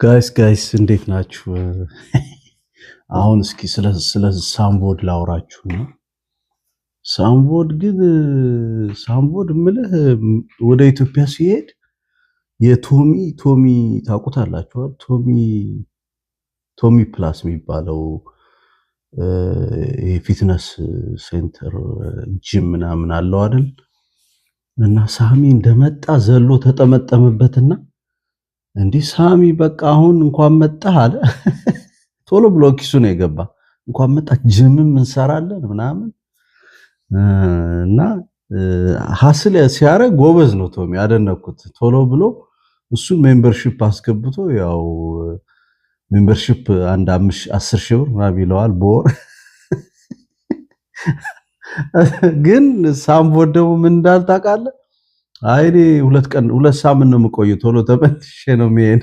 Guys, guys, እንዴት ናችሁ? አሁን እስኪ ስለ ሳምቦድ ላውራችሁ ነው። ሳምቦድ ግን ሳምቦድ ምልህ ወደ ኢትዮጵያ ሲሄድ የቶሚ ቶሚ ታውቁታላችሁ? ቶሚ ፕላስ የሚባለው የ fitness center gym ምናምን አለው አይደል? እና ሳሚ እንደመጣ ዘሎ ተጠመጠመበትና እንዲህ ሳሚ በቃ አሁን እንኳን መጣህ አለ። ቶሎ ብሎ ኪሱ ነው የገባ። እንኳን መጣ ጅምም እንሰራለን ምናምን እና hustle ሲያደርግ ጎበዝ ነው ቶሚ፣ አደነኩት። ቶሎ ብሎ እሱን membership አስገብቶ ያው membership አንድ 5 10 ሺህ ብር ምናምን ይለዋል በወር። ግን ሳምቦድ ደግሞ ምን እንዳል ታውቃለህ? አይ እኔ 2 ቀን 2 ሳምንት ነው የምቆየው፣ ቶሎ ተመልሼ ነው የሚሄድ።